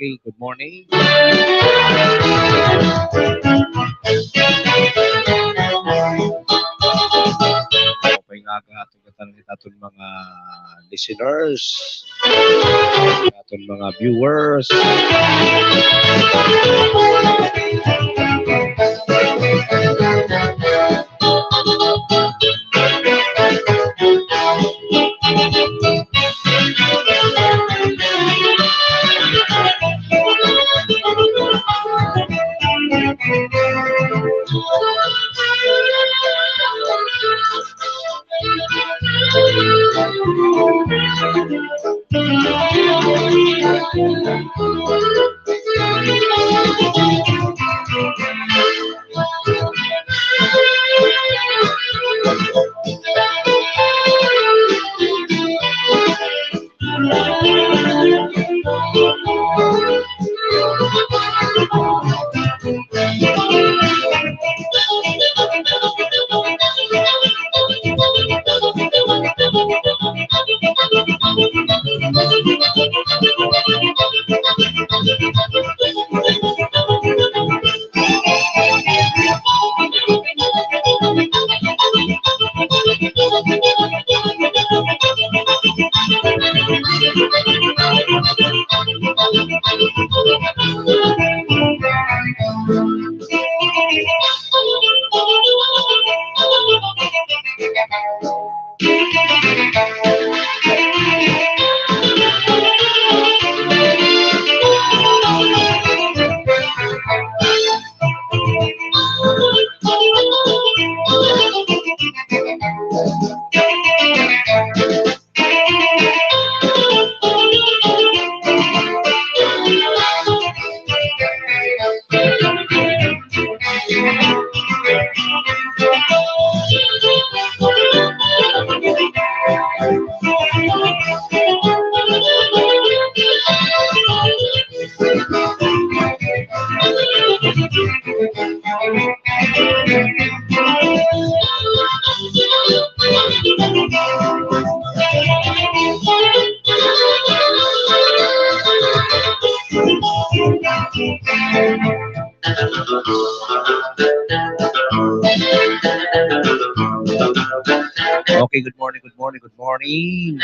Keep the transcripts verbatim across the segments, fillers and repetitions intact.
Okay, good morning. Maupay nga aga ha aton ngatanan, ha aton mga listeners, ha aton mga viewers. Okay, good morning, good morning, good morning.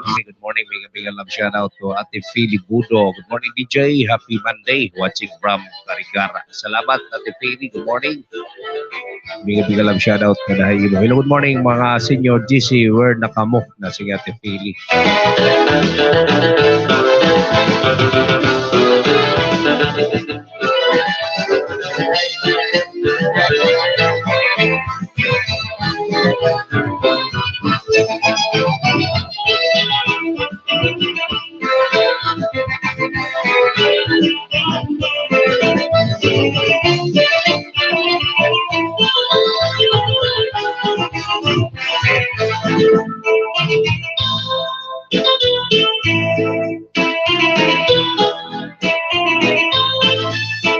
Okay, good morning, big, big love shout out to Ate Philly Budo. Good morning, D J. Happy Monday. Watching from Carigara. Salamat, Ate Philly. Good morning. Big, big love shout out kada ha imo. Hello, good morning, mga senior G C. Where na kamo? Na sige, Ate Philly.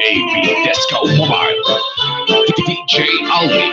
A B Disco Mobile. D J Ali.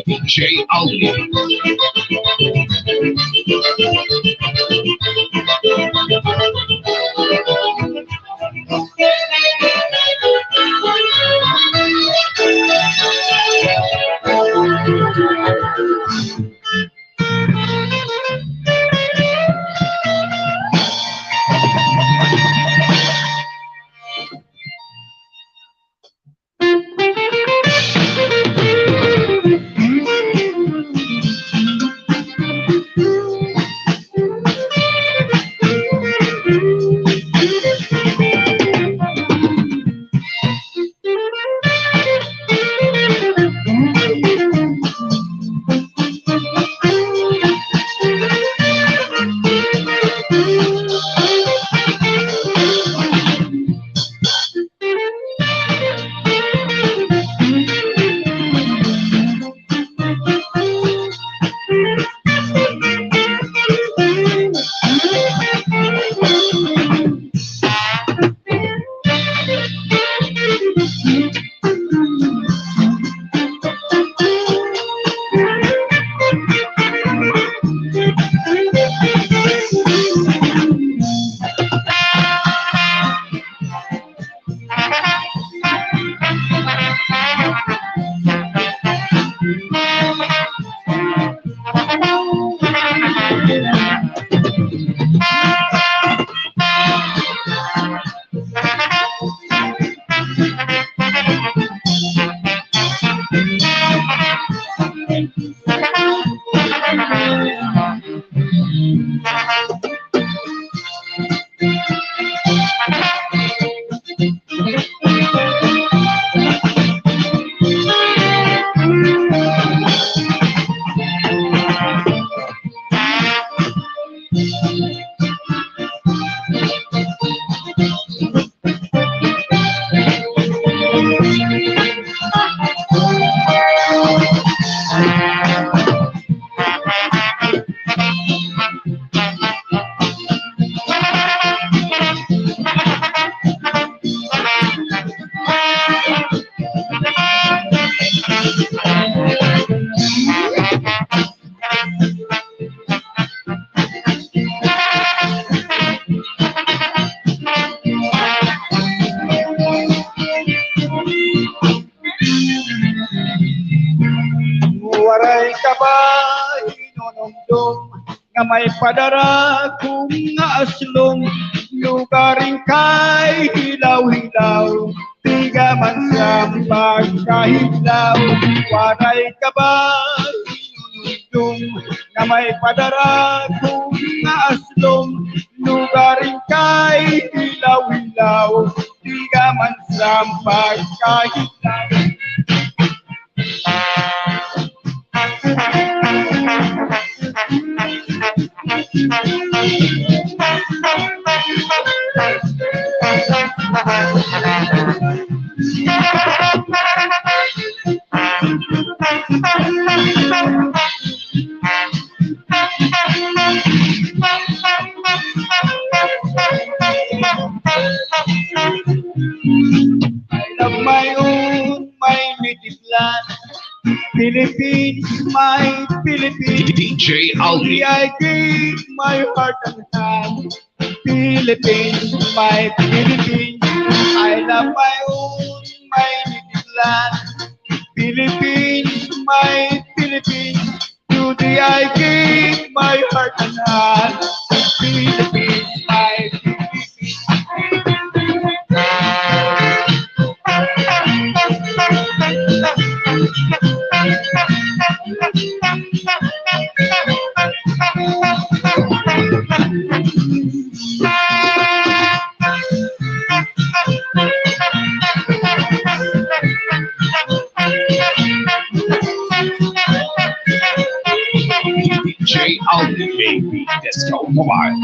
D J Ali. May padara ko nga aslom, lugaring kay hilaw-hilaw, tiga man sa pagkahilaw, waray ka ba sinunundong, nga may padara ko nga aslom, lugaring kay hilaw-hilaw, tiga man sa pagkahilaw. I love my own, my native land. Philippines, my Philippines. D J Alvin. I give my heart and hand. Philippines, my Philippines. I love my own, my native land. Philippines, my Philippines. Today I give my heart and hand. Philippines, my Philippines. D J Alvin, baby, let's go, come on.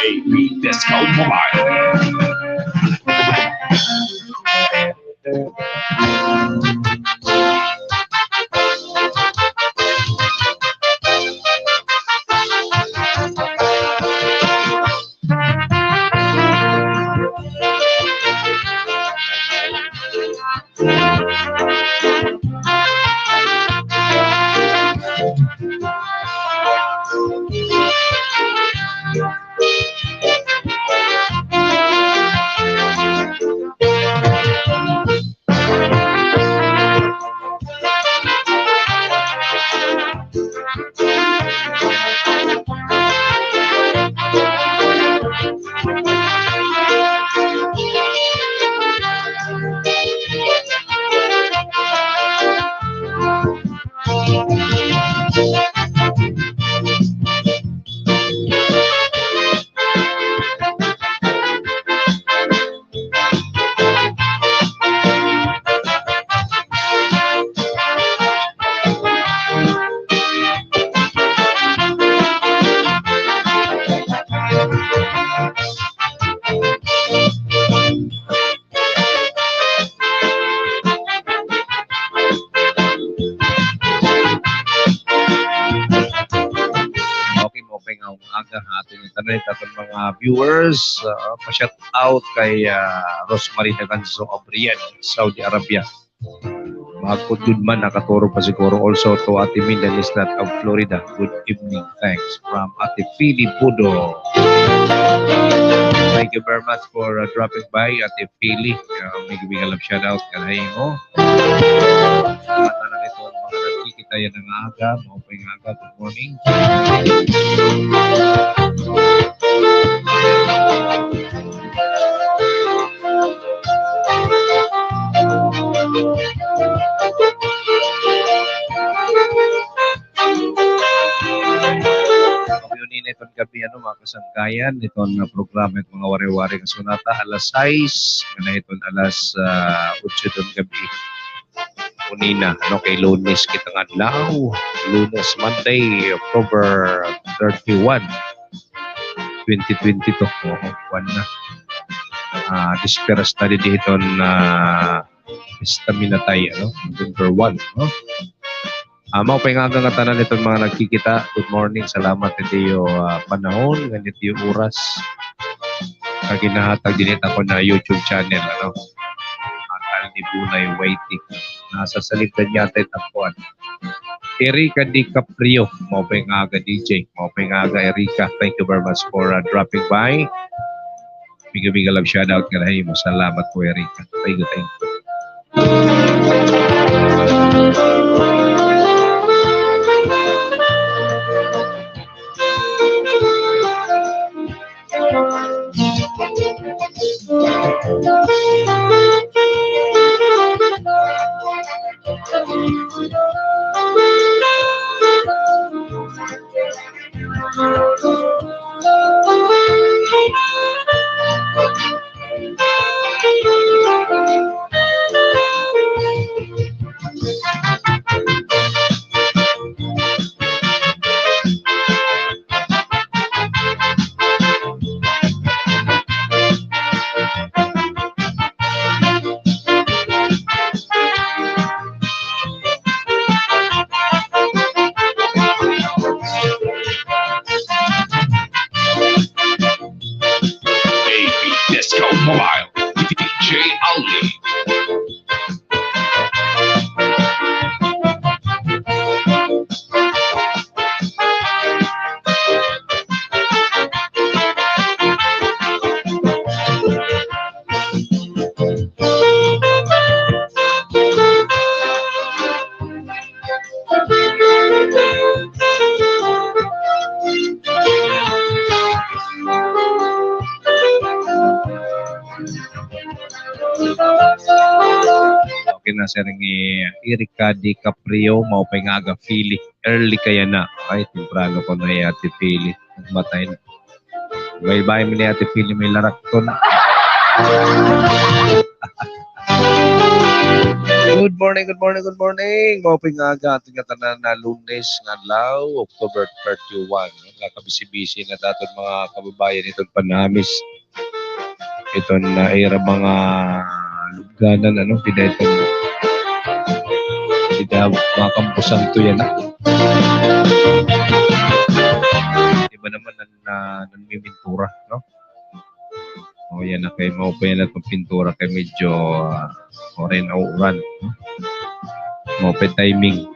Baby, let's go, come on. Right, aton mga viewers, ah, pa-shout out kay, ah, Rosemary Naganzo of Riyadh, Saudi Arabia. Mga good man, nakaturog pa siguro. Also to Ate Minda Nisnat of Florida. Good evening. Thanks. From Ate Philly Budo. Thank you very much for, uh, dropping by, Ate Philly. Uh, big, big love shout out kanimo. Mga tanan iton mga nagkikita yana nga aga. Maupay nga aga. Good morning. Kami unina iton gab-i, ano, mga kasangkayan, iton, ah, programa, it mga Wari-Wari nga Sonata, alas sais, ngan iton alas, ah, otso iton gab-i. Unina, ano, kay Lunes kita nga adlaw. Lunes, Monday, October thirty-one, twenty twenty-two. Oo, kuan na. Ah, disperas na didi hiton, ah, Estaminatay, ano, November one, no? Ah, maupay nga aga ngatanan iton mga nagkikita. Good morning. Salamat hit iyo, ah, panahon, ngan hit iyo oras nga ginahatag dinhi ha akon YouTube channel, ano. Ang Aldi Bunay Waiting. Nasa salida niya tayo tapuan. Erica DiCaprio, maupay nga aga, D J. Maupay nga aga, Erica. Thank you very much for, uh, dropping by. Big-a-big-a love shout out kanimo. Salamat po, Erica. Thank you, thank you. A P Disco Mobile, D J Ali. Okay na, sir, ni Erica DiCaprio, maupay nga aga, Philly. Early kaya na. Ay, temprano ko na, Ate Philly. Nagmatay na. May bahay mo ni Ate Philly, may larakton. Good morning, good morning, good morning. Maupay nga aga, aton ngatanan nga Lunes nga adlaw, October thirty-one. Nakabisi-bisi na it aton mga kababayan iton panamis. Iton, ah, ira mga lubnganan, ano, dida iton, dida mga kampusan to yana, ah. Iba naman an, ah, nanmipintura, no? O, yana kay maupay yana it pagpintura kay medyo, ah, oren o uran, no? Maupay timing.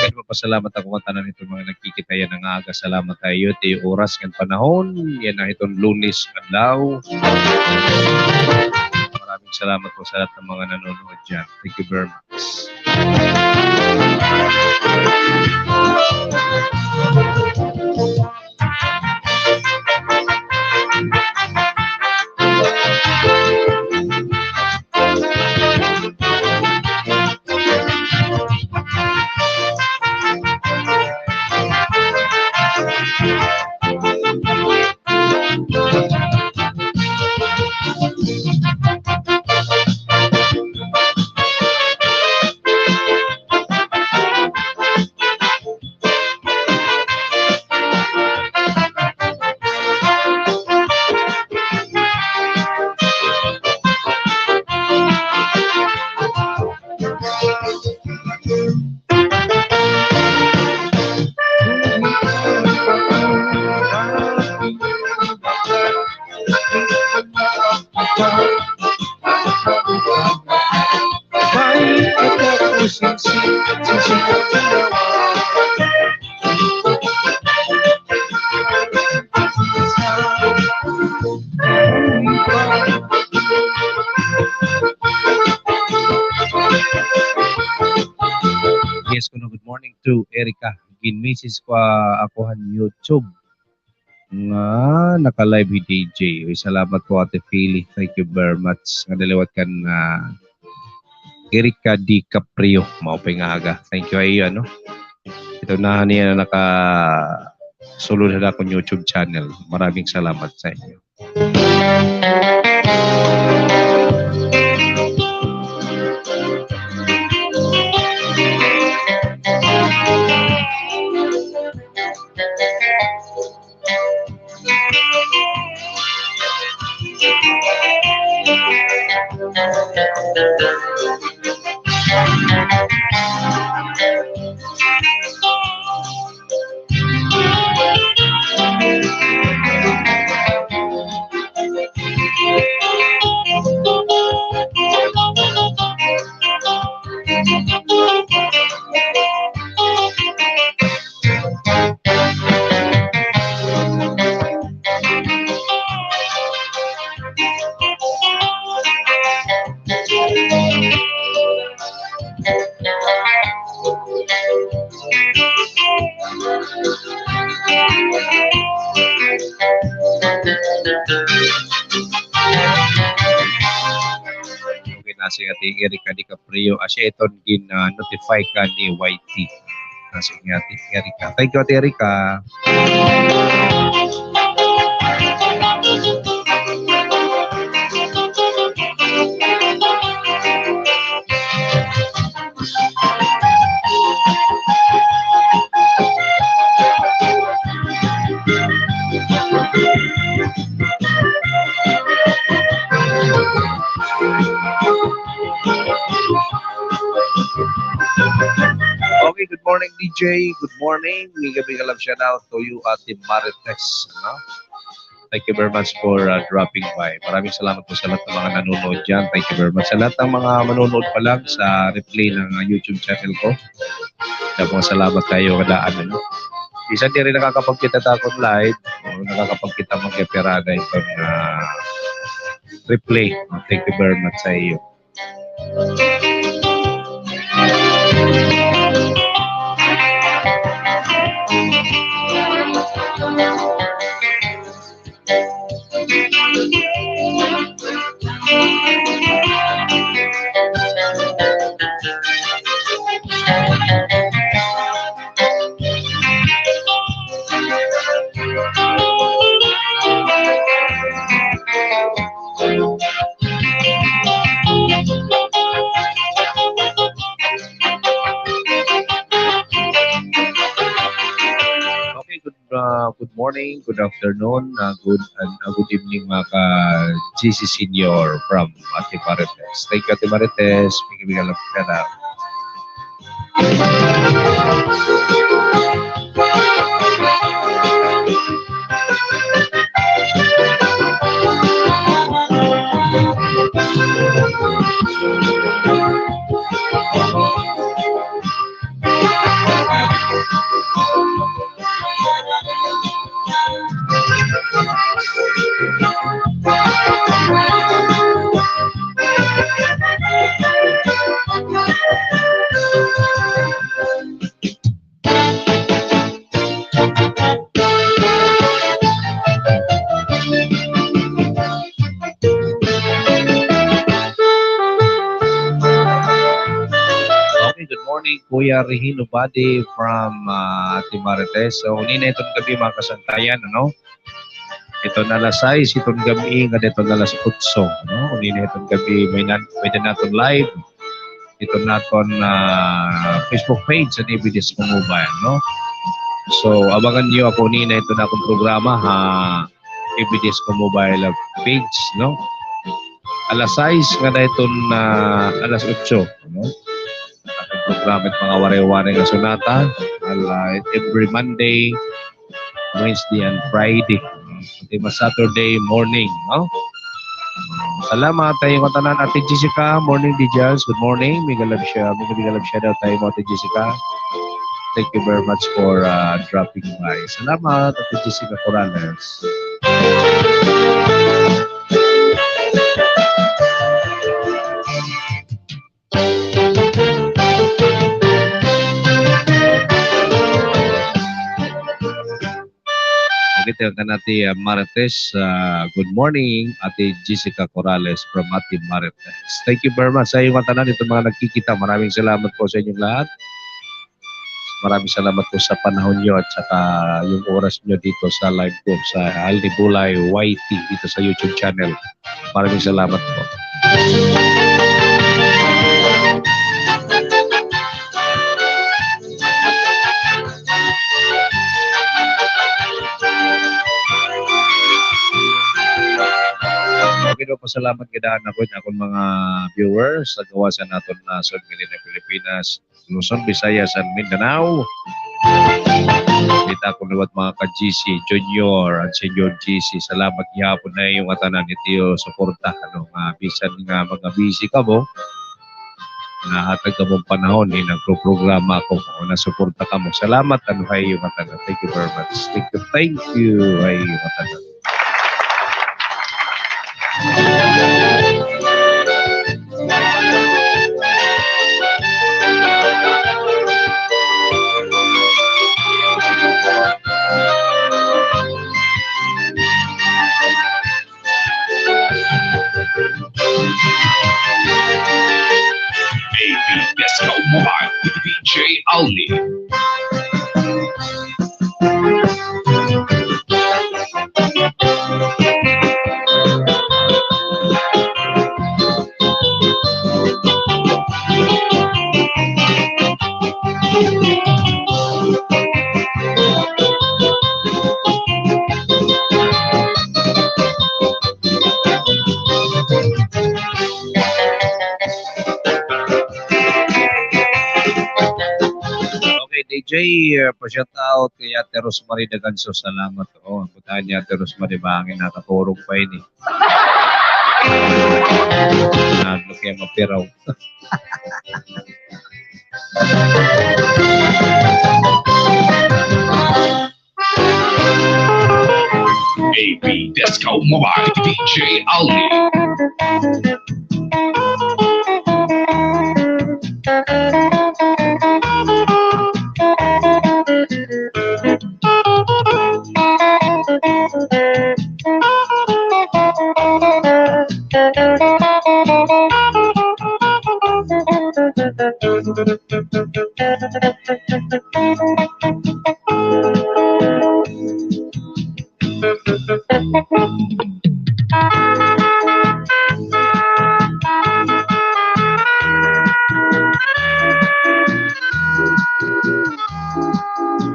Kay magpasalamat ako ngatanan iton mga nagkikita yana nga aga. Salamat ha iyo, ha iyo oras ngan panahon. Yana iton Lunes nga adlaw. Maraming salamat po sa lahat ng mga nanonood diyan. Thank you very much. Yes, kuno, good morning to Erica. Gin-message ko, ah, ako han YouTube nga naka-live hi D J. Uy, salamat po, Ate Philly. Thank you very much. Nga naliwat kan, ah, Erica DiCaprio. Maupay nga aga. Thank you ha iyo, ano? Ito na niya na nakasulod ha akon YouTube channel. Maraming salamat sa inyo. Okay, nasiring hi Ate Erica DiCaprio. Asya iton gin, ah, notify ka ni Y T. Nasiring hi Ate Erica. Thank you, Ate Erica. Okay, good morning, D J. Good morning. Mega, mega love shout out to you, Ate Marites. Ano? Thank you very much for, uh, dropping by. Maraming salamat po sa lahat ng mga nanonood diyan. Thank you very much. Sa lahat ng mga manonood pa lang sa replay ng, uh, YouTube channel ko, damo nga salamat ha iyo nga daan, ano. Bisan diri nakakapagkita ha akon live, o nakakapagkita man kay pirada iton, uh, replay. Thank you very much sa iyo. Okay, good, uh, good morning, good afternoon, uh, good, and, uh, good evening, mga ka-G C Senior from Ate Marites. Thank you, Ate Marites. Bigyan-bigyan lang kita na. Okay, good morning, Kuya Regino Badi from, ah, Ate Marites. So, unina iton gab-i, mga kasangkayan, ano? Iton alas sais, iton gab-i, ngada iton alas otso, no? Unina iton gab-i, may nan-, may-ada naton live. Iton naton, ah, Facebook page han A B D S Mobile, no? So, abangan niyo ako unina iton akon programa ha A B D S Mobile page, no? Alas sais ngada iton, ah, alas otso, no? Aton programa it mga Waray-Waray nga Sonata, ala, every Monday, Wednesday, and Friday. Pati mga Saturday morning, no? Salamat ha iyo ngatanan, Ate Jessica. Morning, Dijans. Good morning. Mega love siya. Mega, mega love siya daw ha iyo, Ate Jessica. Thank you very much for, uh, dropping by. Salamat, Ate Jessica Corrales. Okay, tayo ka na, Ate, ah, Marites. Ah, good morning, Ate Jessica Corrales from Ate Marites. Thank you very much sa iyo ngatanan, iton mga nagkikita. Maraming salamat po sa inyong lahat. Maraming salamat po sa panahon niyo at saka yung oras niyo dito sa live ko sa Alni Bulay Y T dito sa YouTube channel. Maraming salamat po. Okay daw, pasalamat gid ako, akon mga viewers sa gawas han aton nasod nganhi nga Pilipinas. Luzon, Visayas, and Mindanao. Kita ko liwat mga ka-G C Junior and Senior G C. Salamat gihapon ha iyo ngatanan hit iyo suporta. Ano nga, bisan nga mga busy kamo, nahatag kamo hin panahon, eh, nagproprograma ako. O, nasuporta kamo. Salamat, ano, ha iyo ngatanan. Thank you very much. Thank you, thank you ha iyo ngatanan. A B Disco Mobile with D J Alni. Okay, D J, uh, pa-shout out kay Ate Rosemary Daganso. Salamat. Oh, ang putani, Ate Rosemary, bangin nakaturog pa ini. Naglo kay mapiraw. A B Disco Mobile, D J Alni.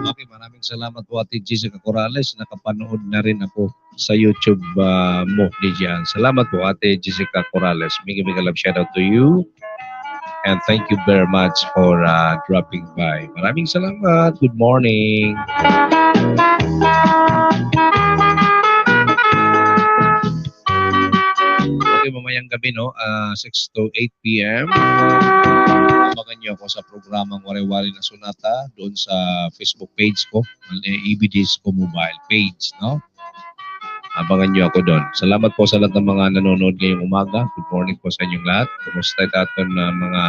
Okay, maraming salamat po, Ate Jessica Corrales. Nakapanood na rin ako sa YouTube, ah, mo, D J Al. Salamat po, Ate Jessica Corrales. Mega, mega love shout out to you. And thank you very much for, ah, dropping by. Maraming salamat. Good morning. Okay, mamayang gabi, no? Ah, six to eight P M. Abangan niyo ako sa programang Waray-Waray na Sonata doon sa Facebook page ko, eh, A B Disco Mobile page, no? Abangan niyo ako doon. Salamat po sa lahat ng mga nanonood ngayong umaga. Good morning po sa inyong lahat. Kumusta it aton, ah, mga,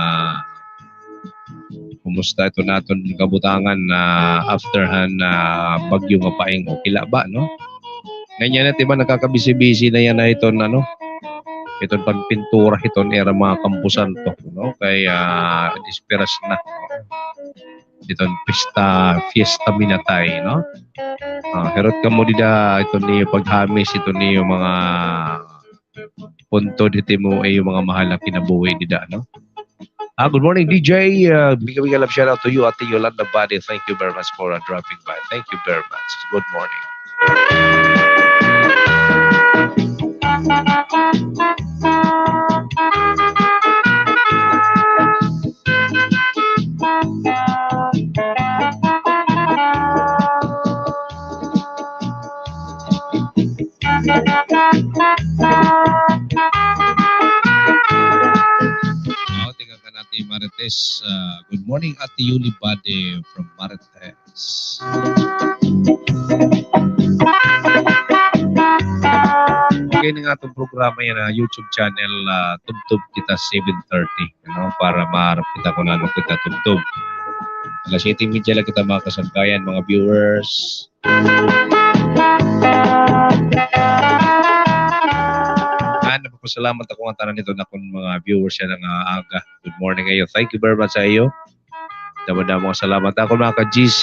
kumusta iton aton kabutangan na after han, ah, bagyo nga Paeng? Okay la ba, no? Nganhi yana, di ba, nakakabisi-bisi na yana iton, ano, iton pagpintura hiton ira mga kamposanto, no? Kay, ah, desperas na. Iton pista, fiesta minatay, no? Ah, hirot kamo dida, iton niyo paghamis, iton niyo mga puntod hit imo, eh, iyo mga mahal nga kinabuhi dida, no? Ah, good morning, D J. Uh, big, big love shout out to you, Ate Yolanda Bade. Thank you very much for, uh, dropping by. Thank you very much. Good morning. Ate Marites, ah, good morning, Ate Yuli Bade from Marites. Okay na nga itong programa yan, ah, YouTube channel, ah, Tubtob Kita seven thirty, ano, para maharap kita kung ano kita tubtob. Alas siyete y media lang kita, mga kasangkayan, mga viewers. Ah, nagpapasalamat ako nga tanan ito na akon mga viewers yana nga aga. Good morning kayo. Thank you very much sa iyo. Damo-damo nga salamat. Ako, mga ka-G C,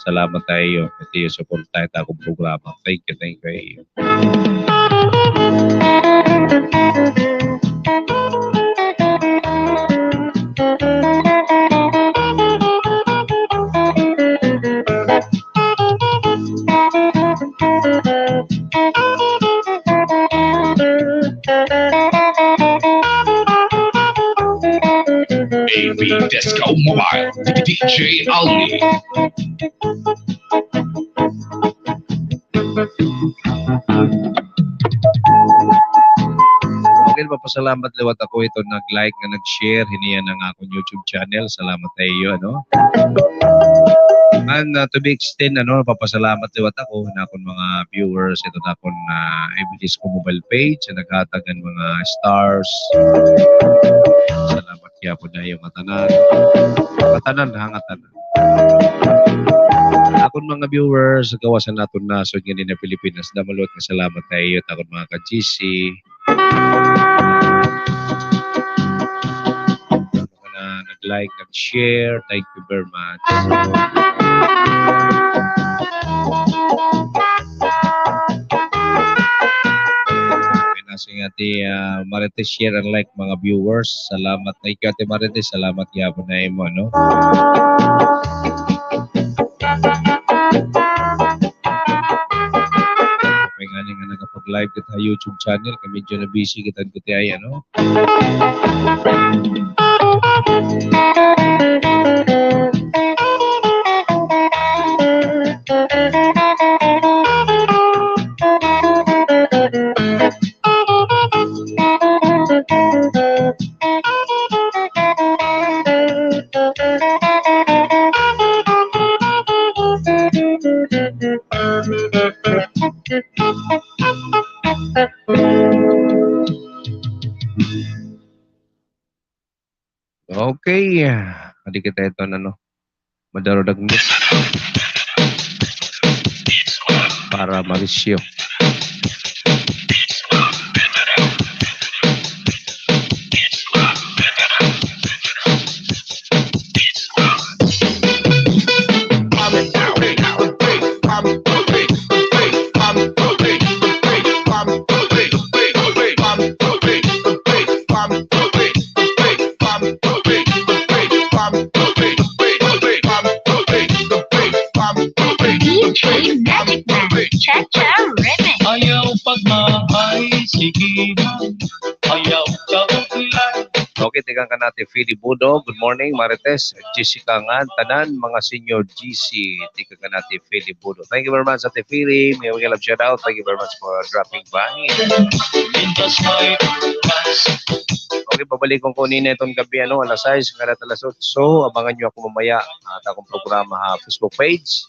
salamat sa iyo. Ito yung support tayo sa akong programa. Thank you, thank you sa iyo. A V Disco Mobile, D J Alni. Okay, papasalamat liwat ako ito nag-like nga nag-share hini yana nga akon YouTube channel. Salamat sa iyo, ano? And, uh, to be extend, ano, papasalamat liwat ako na akon mga viewers ito na akon, uh, A V Disco mobile page na naghatag ng mga stars. Salamat kaya po na iyo nga tanan. Nga tanan, ha, nga tanan. Akon mga viewers, gawas sa naton nasod nga dinhi ha Pilipinas, damo liwat nga salamat sa iyo, akon mga ka-G C. Mga nag-like, nag-share, thank you very much. Kaya na si Ate, ah, Marites, share and like, mga viewers. Salamat. Thank you, Ate Marites. Salamat gihapon na imo, no? Kay ngani nga nakapag-live kita ha YouTube channel, kay medyo na-busy kita dito ay, ano? Okay. Adi kita ito na, no? Madaro dagmit para malisyo. D J Magic Man, Cha Cha Remix. Ayaw pagmahay, sige ha. Ayaw kabudlay. Okay, tikang kan Ate Philly Budo. Good morning, Marites, Jessica ngan tanan, mga senior G C. Tikang kan Ate Philly Budo. Thank you very much, Ate Philly. May mga love shout out. Thank you very much for dropping by. Pintas may pintas. Okay, pabalikon ko nini iton gab-i, ano, alas sais hanggang alas otso. Abangan niyo ako mamaya, ah, sa akong programa ha Facebook page.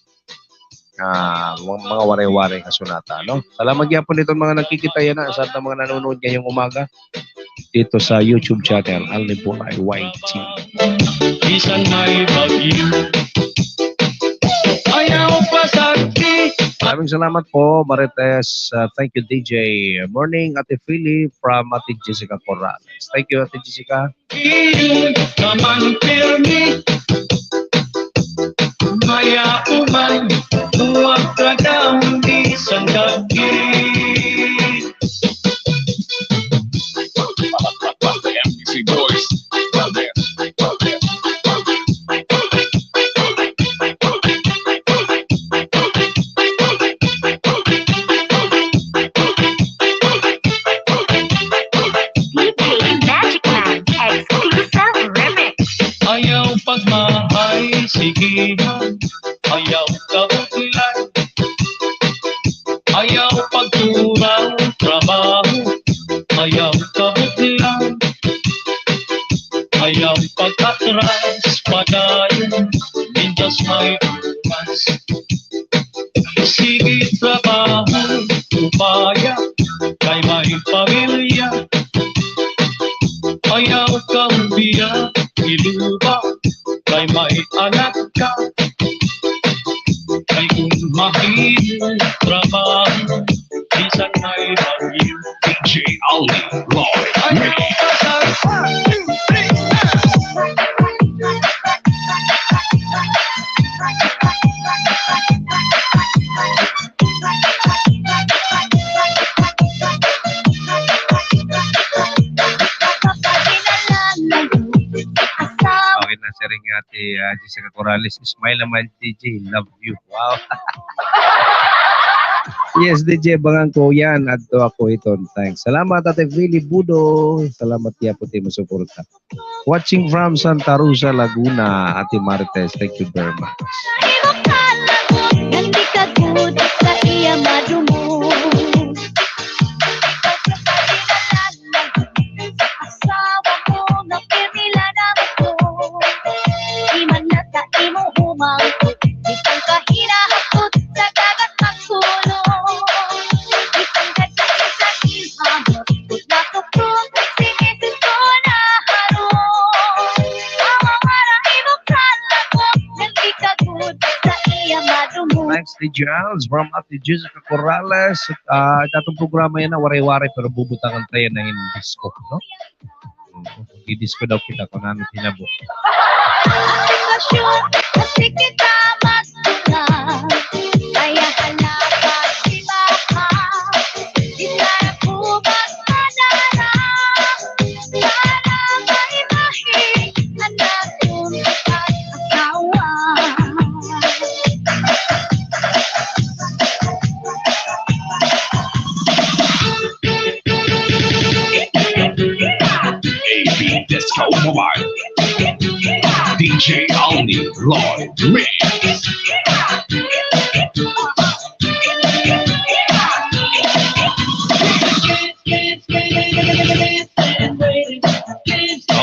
Ah, mga, mga Waray-Waray nga Sonata, no? Salamat gihapon dito mga nagkikita yana, sa mga nanonood ngayong umaga dito sa YouTube channel, Alni Bulay Y T. Bisan may bagyo, ayaw pasagdi. Maraming salamat po, Marites. Ah, thank you, D J. Morning, Ate Philly, from Ate Jessica Corrales. Thank you, Ate Jessica. Iyo naman pirmi, mayauman, huwag ka daw bisan dagit. M P C Boys. D J Magic Man exclusive remix. Ayaw pagmahay, sige ha. Ayaw kabudlay. Ayaw pagturaw, trabaho. Ayaw kabudlay. Ayaw An pag-atras, padayon, mintas may oras. Sige, trabaho, upaya, kay may pamilya. Ayaw kang biya, iluba, kay may anak ka. Kay kung mahimo trabaho, bisan may bagyo. D J Aldi Lloyd Mix. Okay na, siring nga Ate, ah, Jessica Corrales, smile naman, D J, love you. Wow. Yes, D J, abangan ko yan. Adto ako hiton. Thanks. Salamat, Ate Philly Budo. Salamat gihapon ha imo suporta. Watching from Santa Rosa, Laguna, Ate Marites. Thank you very much. Thanks, D J Aldi, from Ate Jessica Corrales. Ah, it aton programa yana, Waray-Waray, pero bubutangan ta yana hin disco, no? Oo, di-disco daw kita kon ano it hinabo. A B Disco Mobile. D J Aldi Lloyd Mix.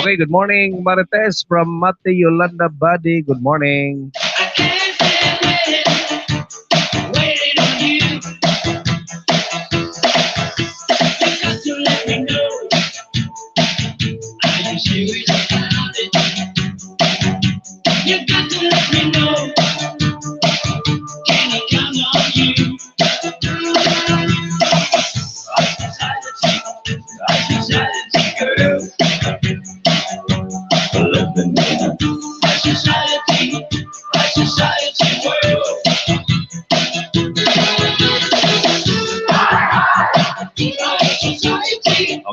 Okay, good morning, Marites from Mate Yolanda Badi. Good morning.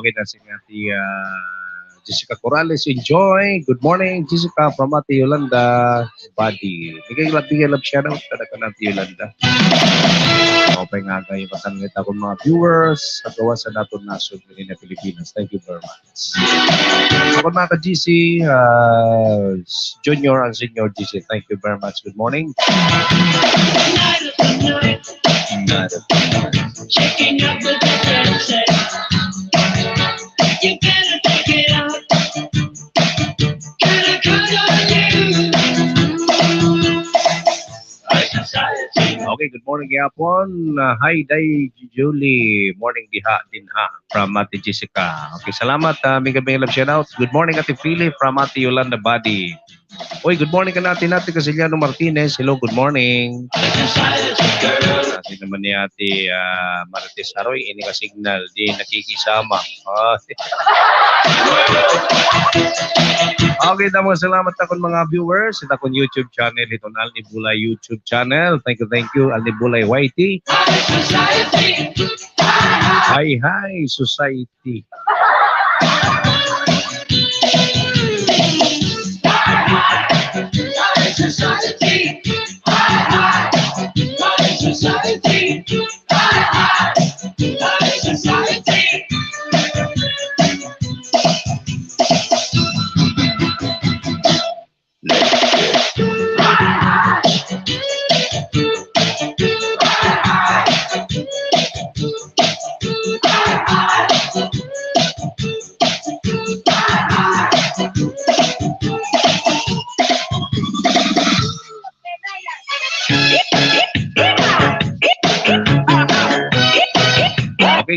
Okay, that's it. Ate, ah, Jessica Corrales, enjoy. Good morning, Jessica, from Ate Yolanda Badi. Bigay love, bigay love, shout out kada kan Ate Yolanda. Okay nga, kay matan ngita akon mga viewers sa gawas han aton nasod nganhi nga Pilipinas. Thank you very much. Sa akon mga ka-G C, ah, junior and senior G C, thank you very much. Good morning. Okay, good morning gihapon. Ah, hi, Day Julie. Morning diha, dinha, from Ate Jessica. Okay, salamat. Ah, mega, mega love shout out. Good morning, Ate Philly, from Ate Yolanda Badi. Oy, good morning kan Ate Nati Casiliano Martinez. Hello, good morning. Ate naman ni Ate, ah, Marites Haroy, ini nga signal, di nakikisama. Ah. Okay, damo nga salamat ha akon mga viewers, ha akon YouTube channel, hiton Alni Bulay YouTube channel. Thank you, thank you, Alni Bulay Y T. Hi, hi, society.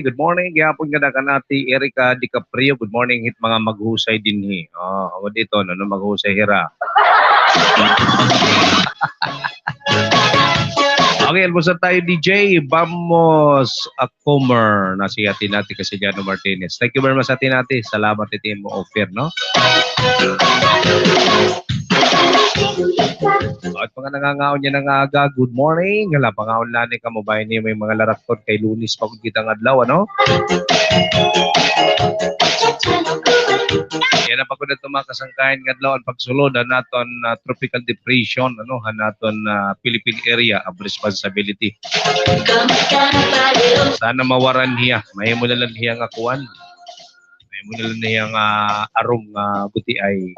Good morning, gihapon nga kan Ate Erica DiCaprio. Good morning, hit mga maghusay dinhi. Oh, ako dito, no, no, maghusay hira. Okay, almusal tayo, D J. Vamos a comer. Na si Ate Nati Castellano Martinez. Thank you very much, Ate Nati. Salamat iti imo offer, no? At mga nangangaon niyan nga aga, good morning. Hala, pangaon la ni kamo, bay, ni may mga larakton kay Lunes pa gud kita nga adlaw, ano? Yana pa gud aton mga kasangkayan nga adlaw, an pagsulod han aton, ah, tropical depression, ano, han aton, ah, Philippine Area of Responsibility. Sana mawaran hiya, mahimo na lang hiya nga kuan. Mahimo na lang hiya nga arom nga gutiay.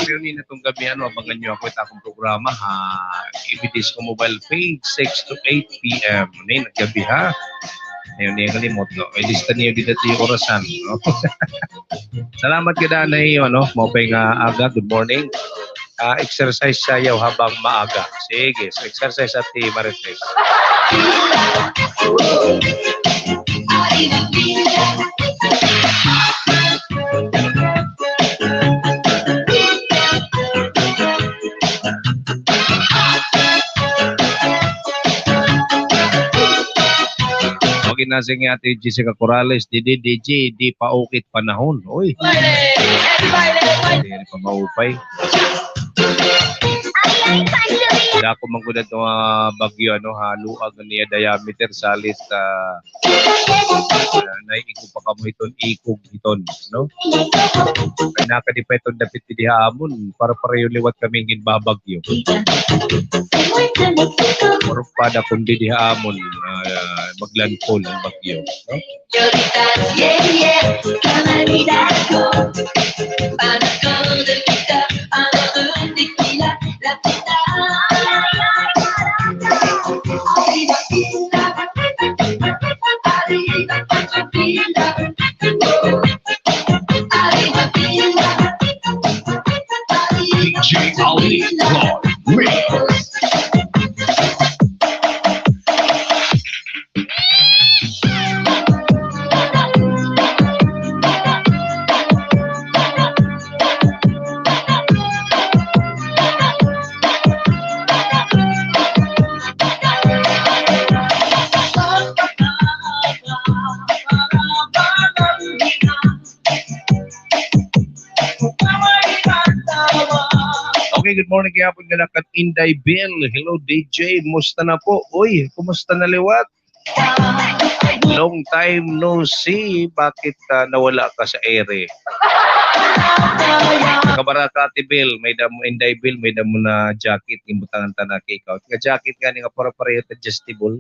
Pero ni natong gabi, ano, abangan niyo ako, ita akong programa ha Ibidis ko Mobile page, six to eight p m. Ni naggabi, ha? Ayaw niyo kalimot, no? Ilista niyo dida ti orasan, no? Salamat gad ha iyo, no? Maupay nga aga, good morning. Ah, exercise sayaw habang maaga. Sige, so exercise, Ate Marites. Okay na, sige, Ate Jessica Corrales, didi, D J, di pa ukit panahon. Uy. Diri pa maupay. Dako man gud ato nga bagyo, ano, ha, luag niya diameter, salit, ah, ah, naiikog pa kamo hiton ikog hiton, no? Kay nakadi pa iton dapit didi ha amon, para pareho liwat kami ginbabagyo. Murag pada kundi didi ha amon, ah, maglandfall an bagyo, no? D J Ali Pro Mix. Okay, good morning gihapon nga nakat Inday Bill. Hello, D J. Musta na po? Uy, kumusta na liwat? Long time no see. Bakit, ah, nawala ka sa ere? Kabaraka, Ate Bill, may damo, Inday Bill, may damo na jacket, ginbutangan ta na kay ikaw. Nga jacket nga ni nga para pareho adjustable.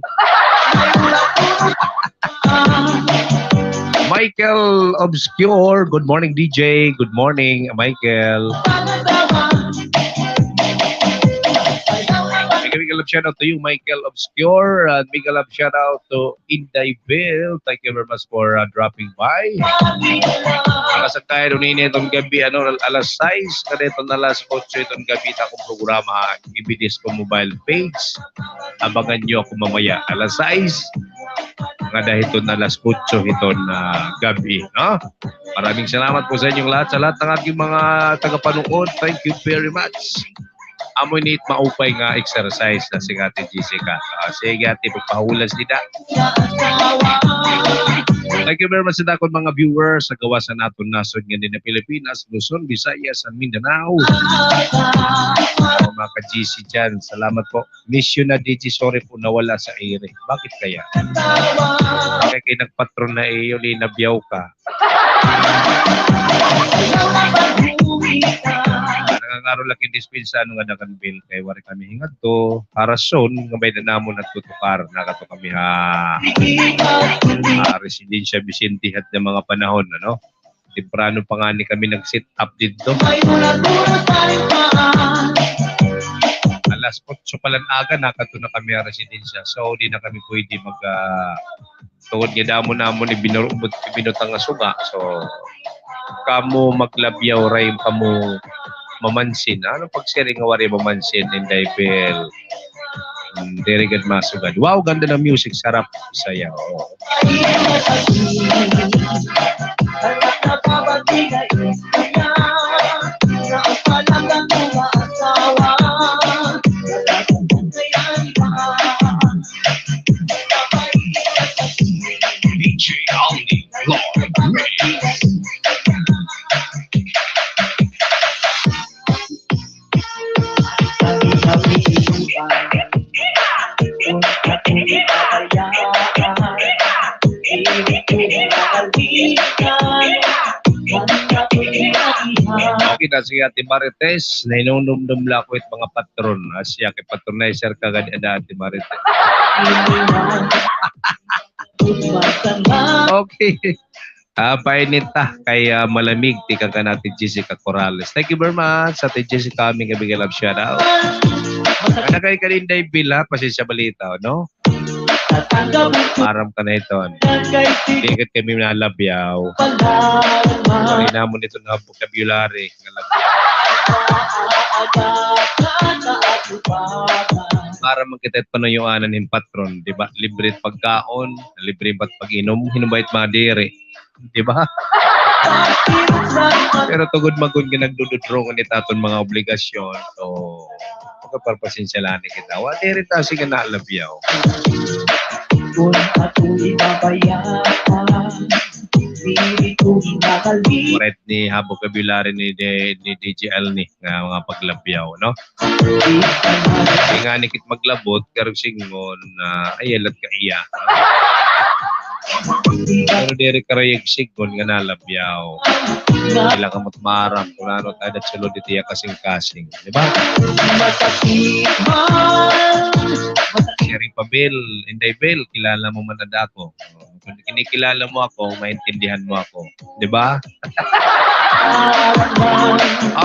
Michael Obscure, good morning, D J. Good morning, Michael. Big, big love shout out to you, Michael Obscure. And big love shout out to Inday Bill. Thank you very much for, uh, dropping by. Alas sa tayo, nini, itong gabi, ano, alas sais, kada itong alas otso, itong gabi, ta akong programa, Ibidis ko mobile page. Abangan niyo ako mamaya, alas sais. Nga dahil ito na alas otso hiton, ah, gabi, no? Maraming salamat po sa inyong lahat. Sa lahat ng aking mga tagapanood, thank you very much. Amo ini it maupay nga exercise na si Ate Jessica. Ah, sige, Ate, pagpahulas dida. Thank you very much sa dakon mga viewers sa gawas han aton nasod nga dinhi ha Pilipinas, Luzon, Visayas, and Mindanao. Mga ka-G C dyan, salamat po. Miss you na, D J. Sorry po, nawala sa air. Bakit kaya? Kaya kay nagpatron na iyo, linabyaw ka. Nangangaro la kay dispensa, ano nga dakan bill, kay wari kami hingadto. Para soon, nga may na namon nagtutukar, nakato kami ha, ha Residencia Vicente hat nga mga panahon, ano? Temprano pa ngani kami nag-set up didto. Alas otso pa lang aga, nakadto na kami ha residensya. So, di na kami pwede mag, ah, Tungod nga damo namon ibinurubot, ibinutang nga suga. So, kamo maglabyaw, waray kamo mamansin. Ano pagsiring nga waray mamansin, Inday Bel? Hmm, diri gad masugad. Wow, ganda ng music, sarap sayaw. Oo. D J Alni Lord Mix. Okay na si Ate Marites, nahinumdom la ako it mga patron. Asya kay patronizer ka gad ada, Ate Marites. Okay. Ah, painit ta kay, ah, malamig, tikang kan Ate Jessica Corrales. Thank you very much, Ate Jessica, mega mega love shout out. Ano kay kaninday bila, pasensya balita, no? Maaram ka na iton. Di gad kami nalabyaw. Ay namon iton nga vocabulary. Para man kita it panuyuanan hin patron, di ba? Libre it pagkaon, libre ba it pag-inom, hin-o ba it madiri, di ba? Pero tugod man gud nga nagdududrongan it aton mga obligasyon, so, magkaparpasensya la anay kita. Wa, diri ta sige nalabyaw. Right ni ha vocabulary ni, ni, ni D J L ni nga mga paglabyaw, no? Di ngani kit maglabot, karuyag sidngon, ah, ay, alat ka iya. Pero diri karuyag sidngon nga nalabyaw. Diri la kamo maaram kun ano it adat sulod hit iya kasingkasing, di ba? Siring pa, Bel, Inday Bel, kilala mo man ada ako. Kun kinikilala mo ako, maintindihan mo ako. Di ba?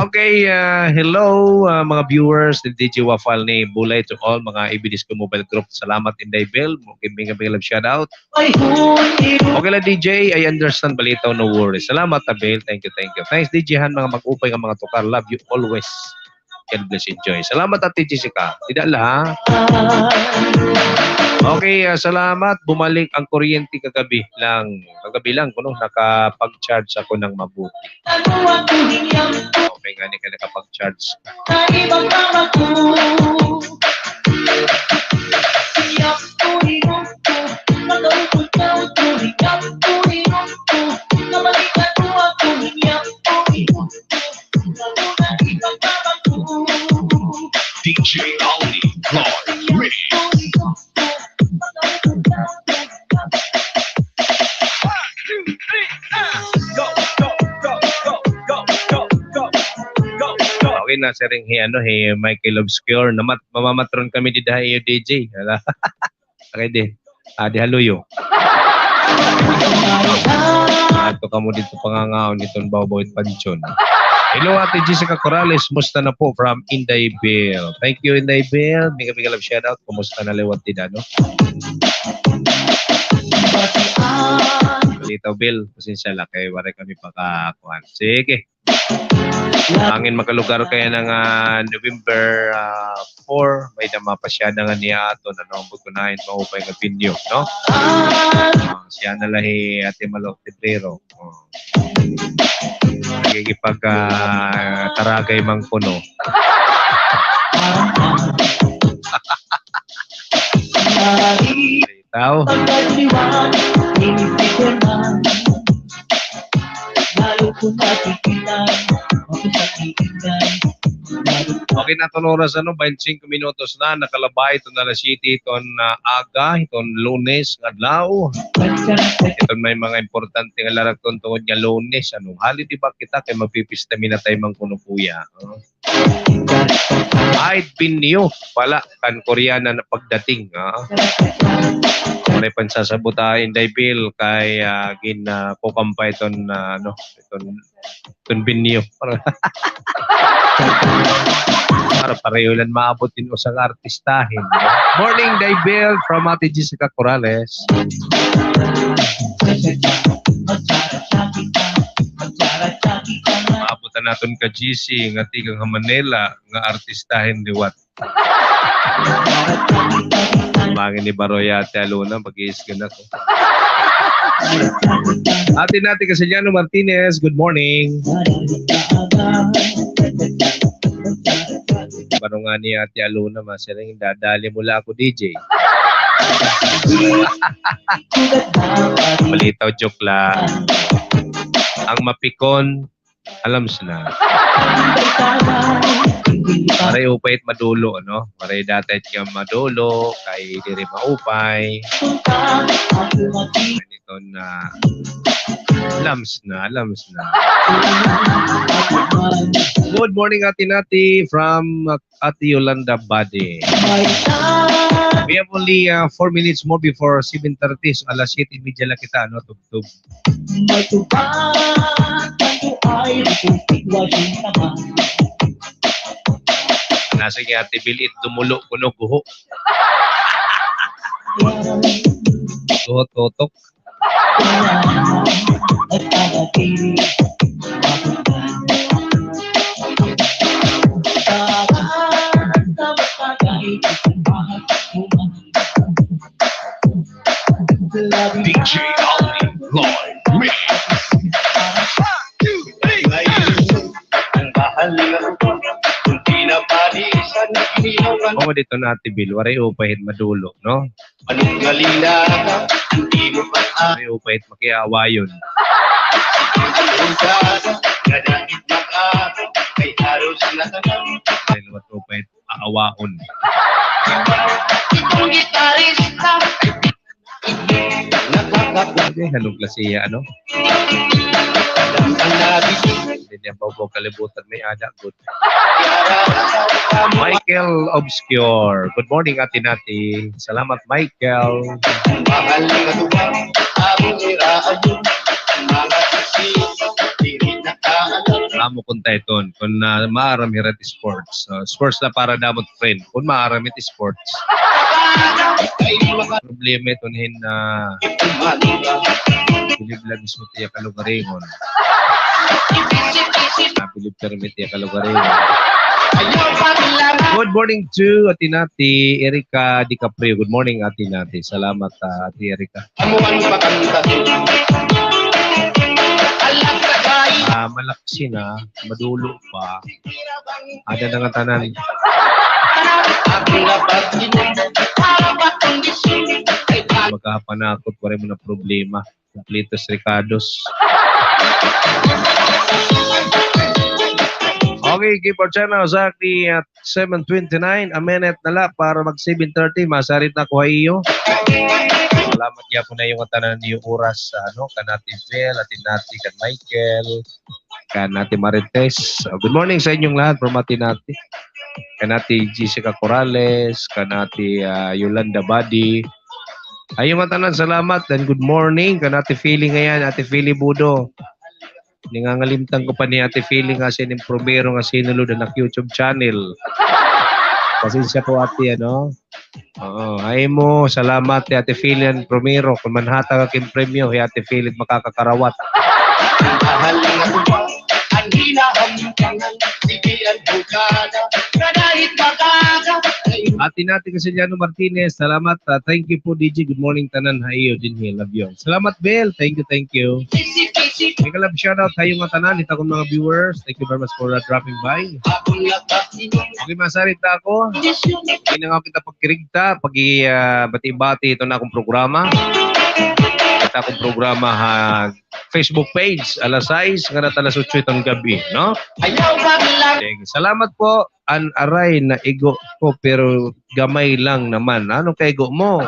Okay, ah, hello, ah, mga viewers ni D J Wafal ni Bulay, to all mga A B D S K Mobile Group. Salamat, Inday Bel. Give me a big love shout out. Okay la, D J, I understand, balitaw, no worries. Salamat, Abel. Thank you, thank you. Thanks, D J Han, mga mag-upay nga mga tukar. Love you always. God bless, enjoy. Salamat, Ate Jessica. Dida la, ha? Okay, ah, salamat. Bumalik ang kuryente kagabi lang. Kagabi lang, kuno, nakapag-charge ako ng mabuti. Okay, ngani kay nakapag-charge. D J Alni Lord Mix. Okay na, siring hi, ano, hi Michael Obscure. Namat-, mamamatron kami dida ha iyo, D J. Ala. Okay, di. Ah, di haluyo. Ato kamo didto pangangaon hiton bawbaw it pansyon. Hello, Ate Jessica Corrales. Musta na po from Inday Bel? Thank you, Inday Bel. Mega, mega love shout out. Kumusta na liwat dida, no? Balitaw, Bel. Pasensya la kay waray kami pakakuan. Sige. Hangin makalugar kay nga, ah, November, ah, four, may-ada mapasyada ngani ha aton, ano, ambot ko na hin maupay nga venue, no? Ah, siya na la hi Ate Malo Febrero. Oh. Nagigipag, ah, taragay man kuno. Tao. Okay na iton oras, ano, baynte singko minutos na, nakalabay iton alas siyete iton, ah, aga, iton Lunes nga adlaw. Iton may mga importante nga larakton tungod nga Lunes, ano. Holiday ba kita kay magpipista mi na tay man kuno, kuya, no? Ay, venue pala kan Koreana na pagdating, ha? May pansasabot, ah, Inday Bel kay, ah, gin, ah, kukuan pa iton, ah, ano, iton, iton venue. Para, para Pareho lang maabot hin usa nga artistahin. Morning, Daybell, from Ate Jessica Corrales. Maabot an aton ka G C nga tikang ha Manila nga artistahin liwat. Mangin ni Baroy Ate Alona, mag-iisgan ako. Ate Nati Casiliano Martinez, good morning. Baro ngani Ate Alona, masiring, dadali mo la ako, D J. Malitaw, joke la. An mapikon, alams na. Waray upay it madulo, no? Waray data it nga madulo, kay diri maupay. Ito na, alams na, alams na. Good morning, Ate Nati, from, uh, Ate Yolanda Bade. We have only, uh, four minutes more before seven thirty, so alas siyete y media la kita, no? Tubtob. Nasiring hi Ate Bill it dumulo kuno guho. Guho tutok. D J Alvin Lloyd Mix. One, two, three. Oo, didto na, Ate Bill, waray upay it madulo, no? Waray upay it makiawayon. Waray upay it aawaon. Itong gitarista. Okay, halong klase iya, ano? Hindi niya pa po kalibutan, may ada, good. Michael Obscure. Good morning, Ate Nati. Salamat, Michael. Amo kon ta iton, kon, ah, maaram hira it sports. So, sports la para damot, friend. Kon maaram it sports. Problema iton hin, ah, bilib la mismo it iya kalugaringon. Ah, bilib pirmi it iya kalugaringon. Good morning to Ate Nati, Erica DiCaprio. Good morning, Ate Nati. Salamat, ah, Ate Erica. Ah, malaksi na, madulo pa. Ada na nga tanan. Magkapanakot, waray mo na problema. Kumplitos rekados. Okay, keep our channel exactly at seven twenty-nine. A minute na la para mag seven thirty. Masarit na ako ha iyo. Salamat gihapon ha iyo nga tanan niyo oras sa, ano, kan Ate Vel, Ate Nati, kan Michael, kan Ate Marites. Oh, good morning sa inyong lahat from Ate Nati. Kan Ate Jessica Corrales, kan Ate, ah, Yolanda Badi. Ha iyo nga tanan, salamat and good morning. Kan Ate Fili ngayan, Ate Fili Budo. Ningangalimtan ko pa ni Ate Fili nga siya an primero nga sinulod han ak YouTube channel. Pasensya po, Ate, ano? Oo, ha imo, salamat hi Ate Fili an primero. Kon manhatag ak hin premyo, hi Ate Fili it makakakarawat. Ate Nati Casiliano Martinez, salamat. Ah, thank you po, D J. Good morning, tanan ha iyo dinhi. Love you. Salamat, Bel. Thank you, thank you. Mega love shoutout ha iyo nga tanan, it akon mga viewers. Thank you very much for, uh, dropping by. Okay, masarit na ako. Hinangaw kita pagkirigta, pag-i-, ah, bati-bati iton akon programa. It akon programa ha Facebook page, alas sais ngada alas otso iton gab-i, no? Sige, salamat po. An aray, naigo ko, pero gamay lang naman. Ano kaigo mo?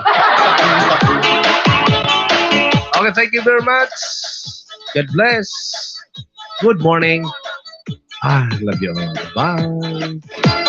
Okay, thank you very much. God bless. Good morning. Ah, love you all. Bye.